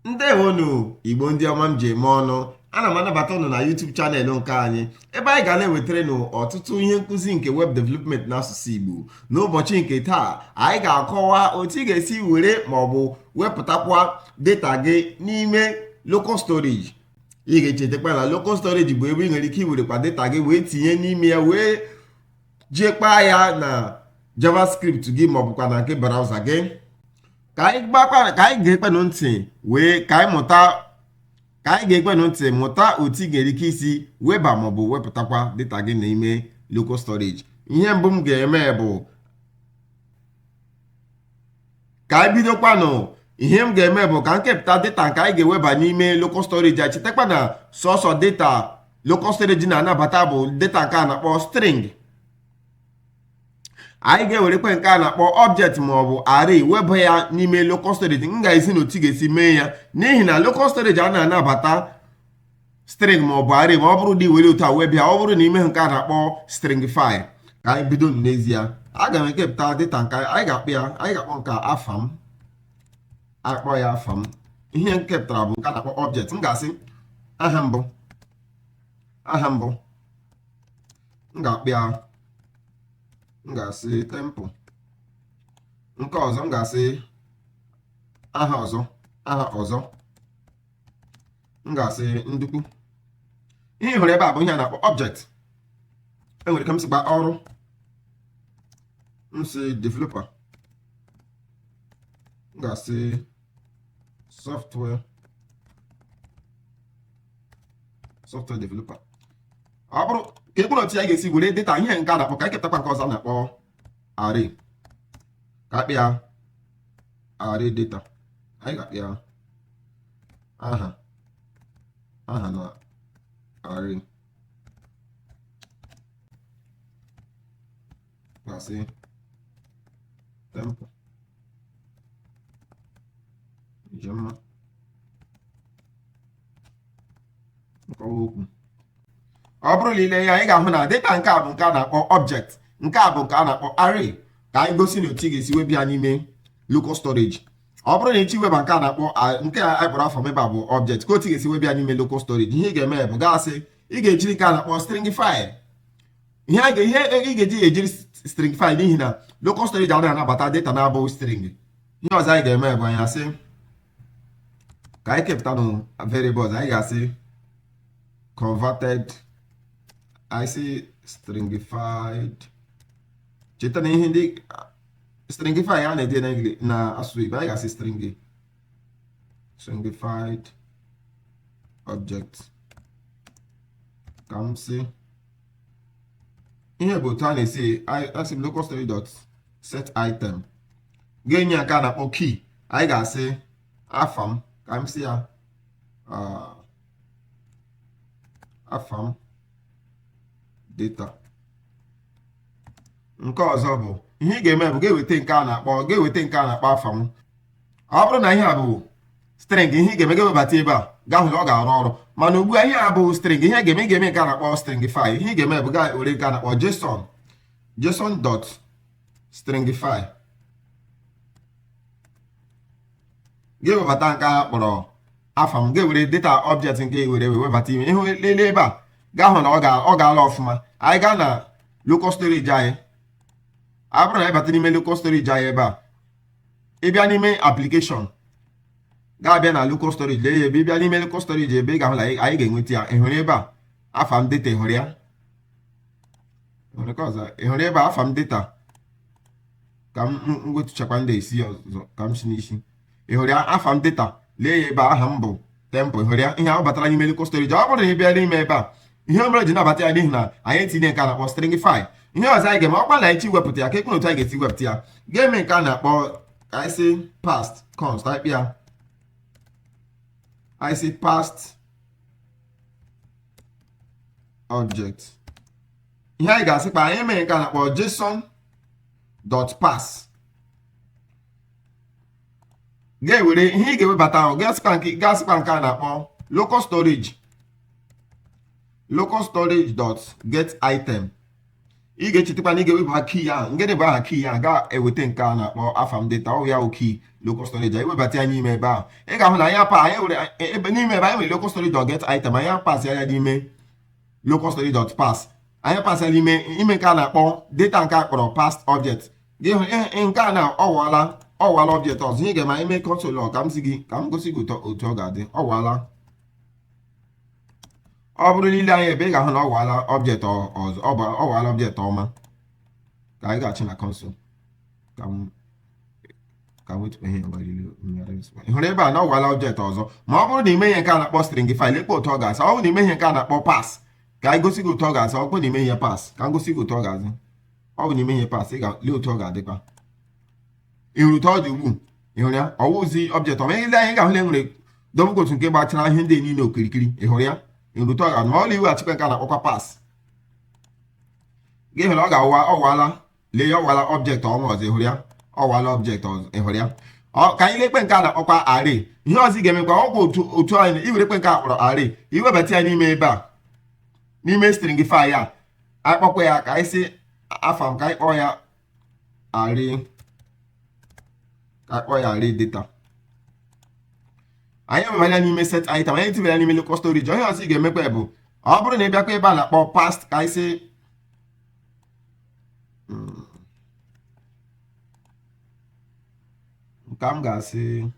Ndewonu, Igbo ndị ọma m ji eme ọnụ. Ana m anabata ụnụ na YouTube channel nke anyị, ebe anyị ga na-ewetara nụ ọtụtụ ihe nkụzi nke web development n'asụsụ Igbo. N'ụbọchị nke taa, anyị ga-akọwa otu ị ga-esi were ma ọ bụ wepụtakwa data gị n'ime local storage. Ị ga-echetakwa na local storage bụ ebe ị nwere ike iwerekwa data gị wee tinye n'ime ya, wee jekpaa ya na JavaScript gị ma ọ bụkwa na nke browser gị. Ka anyị gbakwa, ka anyị ga-ekpenụ ntị wee ka anyị mụta, ka anyị ga-ekpenụ ntị mụta otu ị nwere ike isi weba maọbụ wepụtakwa data gị n'ime local storage. Ihe mbụ m ga-eme bụ ka anyị bidokwanụ. Ihe m ga-eme bụ ka m kepụta data nke anyị ga-eweba n'ime local storage a. Chetakwa na sọsọ data local storage na-anabata bụ data nke a na-akpọ string. Anyị ga-ewerekwa nke a na-akpọ object ma ọ bụ array weba ya n'ime local storage. M ga-esi n'otu ga-esi mee ya, n'ihi na local storage a na-anabata string ma ọ bụ array. Ma ọ bụrụ na i were otu a wee bịa, ọ bụrụ na ime nke a na-akpọ stringify. Ka anyị bido n'ezie. Aga m ekepụta data nke anyị ga-akpọ ya, anyị ga-akpọ nke afa m, akpọ ya afa m. Ihe m kepụtara bụ nke a na-akpọ object. M ga-asị aha mbụ, aha mbụ m ga-akpọ ya, m ga-asị Temple. Nke ọzọ, m ga-asị aha ọzọ, aha ọzọ m ga-asị Ndukwu. Ihe ị hụrụ ebe a bụ ihe a na-akpọ object. Enwere ike m sịkwa ọrụ, m sị developer, m ga-asị software developer. Ọ bụrụ ka ekpere otu ya ga-esi were data ihe nke a na-akpọ, ka anyị kepụtakwa nke ọzọ a na-akpọ array, ka akpị ya array data. Anyị ga-akpị ya aha, aha na array, ga-asị Temple, Ijemma, nkọwa okwu. Ọ bụrụ na ile ya, anyị ga-ahụ na data nke a bụ nke a na-akpọ object, nke a bụ nke a na-akpọ array. Ka anyị gosi na otu ị ga-esi webe ya n'ime local storage. Ọ bụrụ na ị chọ iweba nke a na-akpọ, nke a anyị kpọrọ afa m ebe a bụ object, ka otu ị ga-esi webe ya n'ime local storage, ihe ị ga-eme bụ gasị ị ga-ejiri nke a na-akpọ stringify. Ihe ị ga-eji ejiri stringify, n'ihi na local storage anaghị anabata data na-abụghị string. Ihe ọzọ anyị ga-eme bụ anyị asị ka anyị kepụtanụ variables. Anyị ga-asị converted, anyị sị stringified. Cheta na ihe ndị stringify a na-ede na English, na asụsụ Igbo, anyị ga-asị stringified object. Ka m sị ihe bụ otu a na-esi asị m local storage dot set item ga-enye nke a na-akpọ key. Anyị ga-asị afa m, ka m sị ya afa m data. Nke ọzọ bụ ihe ị ga-eme bụ ga-eweta nke a na-akpọ, ga-eweta nke a na-akpọ afa m. Ọ bụrụ na ihe a bụ string, ihe ị ga-eme, ga-ewebata ebe a, gaa hụ na ọ ga-arụ ọrụ. Mana ugbu a, ihe a bụ string. Ihe ga-eme, ị ga-eme nke a na-akpọ stringify. Ihe ị ga-eme bụ ga were nke a na-akpọ json, json dot stringify, ga-ewebata nke a kpọrọ afa m, ga-ewere data object nke were webata ime ihu. Lelee ebe a, gaa hụ na ọ ga-ala ọfụma. Anyị gaa na local storage anyị. Ọ bụrụ na anyị bata n'ime local storage anyị ebe a, ị bịa n'ime application, ga-abịa na local storage, lee ya ebe. Ị bịa n'ime local storage ebe, ị ga-ahụ na anyị ga-enweta ya. Ị hụrụ ebe a afa m data? Ị hụrụ ya? Ị hụrụ ebe a afa m data? Ka m wetuchakwa ndị esi ọzọ, ka m si n'isi. Ị hụrụ ya, afa m data? Lee ya ebe a, aha m bụ Temple. Ị hụrụ ya? Ihe ahụ batara n'ime local storage. Ọ bụrụ na ị bịa n'ime ebe a, ihe mere ji nabata ya, n'ihi na anyị etinye nke a na-akpọ stringify. Ihe ọzọ anyị ga-eme ọkwa na anyị chi wepụta ya, ka ekwe otu anyị ga-esi wepụta ya, ga-eme nke a na-akpọ, ka anyị sị parsed const, anyị kpịa, anyị sị parsed object. Ihe anyị ga-asịkpa, anyị mee nke a na-akpọ json dot parse, ga-ewere ihe ị ga-ewebata ahụ, ga-asịkwa nke a na-akpọ local storage, local storage dot get item. Ị ga-echetakwa na ị ga-eweba key ahụ. Ngịnị bụ aha key ahụ? Ga-eweta nke a na-akpọ afam data. Ọ ya wụ key local storage. Anyị webata ya n'ime ebe ahụ, ị ga-ahụ na anyị pa anyị were ebe n'ime ebe anyị nwere local storage dot get item. Anyị pass ya n'ime local storage dot parse. Anyị pass ya n'ime ime nke a na-akpọ data, nke a kpọrọ parsed object. Gị hụ nke a na ọwụwala object ọzọ. Ihe ga-eme, anyị mee console log ka m si gị, ka m gosi gị otu ọ ga-adị. Ọwụwala. Ọ bụrụ n'ile anya ebe, ị ga-ahụ na ọ wụala object ọzọ. Ọ bụ ọ wụala object ọma. Ka anyị ga-achị na console, ka m wetuo ihe. Ị hụrụ ebe a na ọ wụala object ọzọ. Ma ọ bụrụ na ime ihe nke a na-akpọ stringify, lekwa otu ọ ga-asa. Ọ bụrụ na ime ihe nke a na-akpọ parse, ka anyị gosi gị otu ọ ga-asa. Ọ bụrụ na ime ihe parse, ka m gosi gị otu ọ ga-azị. Ọ bụ na ime ihe parse, ị ga-lee otu ọ ga-adịkwa. Ị hụrụ otu ọ dị ugbu? Ị hụrụ ya? Ọwụzi object ọma. Ile anyị, ga-ahụ na e nwere double quote nke gbachara ihe ndị niile okirikiri. Ị hụrụ ya? Ị hụrụ otu ọ ga-adị? Ma ọ na iweghachikwa nke a na-akpọkwa parse, gị hụrụ ọ ga-awụ ọwala. Lee ya, ọwala object ọnwa ọzọ. Ị hụrụ ya? Ọwala object ọzọ. Ị hụrụ ya? Ọ ka anyị lekpe nke a na-akpọkwa array. Ihe ọzọ ị ga-emekwa, ọkwa otu anyị iwere kpe nke a kpọrọ array, iwebata ya n'ime ebe a, n'ime stringify a anyị kpọkwa ya, ka anyị si afam, ka anyị kpọọ ya array, ka anyị kpọọ ya array data. Anyị ewebara n'ime set item, anyị tinyere n'ime local storage. Onye ọzọ ị ga-emekwa bụ, ọ bụrụ na ị bịakwa ebe a na-akpọ parsed, ka anyị si nke m ga-asị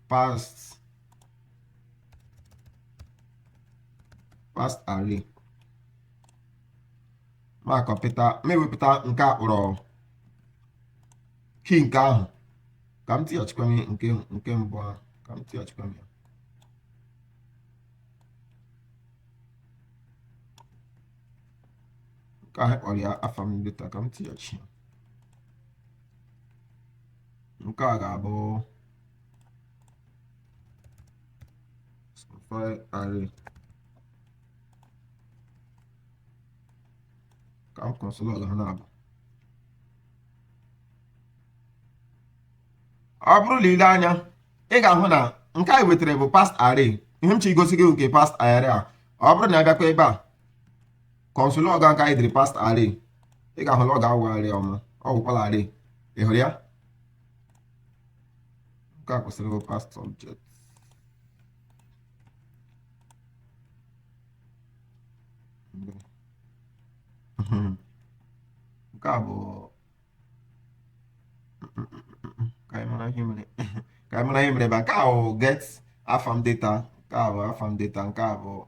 parsed array, ma kọpịta, ma ewepụta nke a kpọrọ key nke ahụ, ka m tighachikwa m nke mbụ ahụ, ka m tighachikwa m ya. Nke ahụ kpọrọ ya afam data, ka m tighachi ya. Nke a ga-abụ file array. Ka m console log ha na-abụ. Ọ bụrụ na ile anya, ị ga-ahụ na nke anyị wetara bụ parsed array. Ihe m chi gosi gị nke parsed array a, ọ bụrụ na abịakwa ebe a, console log nke anyị dịrị parsed array, ị ga-ahụ na ọ ga-awụ array ọma. Ọ wụkwala array. Ị hụrụ ya? Nke a kwesịrị bụ parsed object. Nke a bụ ka anyị mara ihe mere, ka anyị mara ihe mere ebe a. Nke a bụ get afam data, nke a bụ afam data, nke a bụ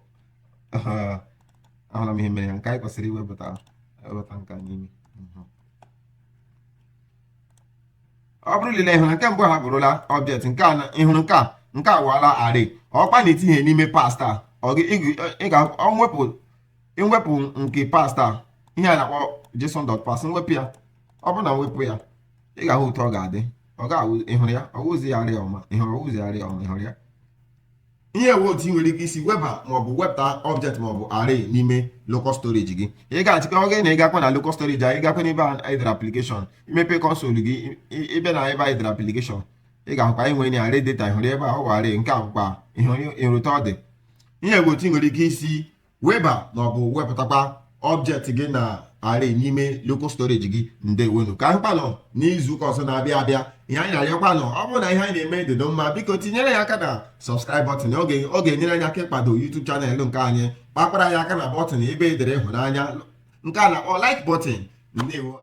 ahụla m ihe mere ya. Nke anyị kwesịrị iwepụta ewepụta nke a n'ime. Ọ bụrụ lile, ịhụrụ nke mbụ ha bụrụla object. Nke a ị hụrụ, nke a wụala array. Ọkpa na-etinye n'ime parsed a, ị ga mwepụ nke parsed a, ihe a na-akpọ json.parse, mwepụ ya. Ọ bụrụ na mwepụ ya, ị ga-ahụ otu ọ ga-adị. Ọ ga-awụ, ị hụrụ ya? Ọwụzi ya array ọma. Ị hụrụ? Ọwụzi array ọma. Ị hụrụ ya? Ihe ewe otu ị nwere ike isi weba maọbụ wepụta object maọbụ array n'ime local storage gị. Ị ga-achịkwa oge na ị gakwa na local storage a, ị gakwa n'ebe a edere application, imepe console gị, ịbịa na ebe a edere application, ị ga-ahụkwa anyị nwere array data. Ị hụrụ ebe a? Ọ bụ array. Nke a bụkwa ịhụrụ ọ dị. Ihe bụ otu ị nwere ike isi weba maọbụ wepụtakwa object gị na array n'ime local storage gị. Ndewonu, ka ahụkwanụ n'izu ụka ọzọ na-abịa abịa. Ihe anyị na-arịọkwanụ, ọ bụrụ na ihe anyị na-eme dị mma, biko tinyere ya aka na subscribe button. Ọ ga-enyere anyị aka ịkwado YouTube channel nke anyị. Kpakwara ya aka na button ebe edere ịhụnanya, nke a na-akpọ like button. Ndewo.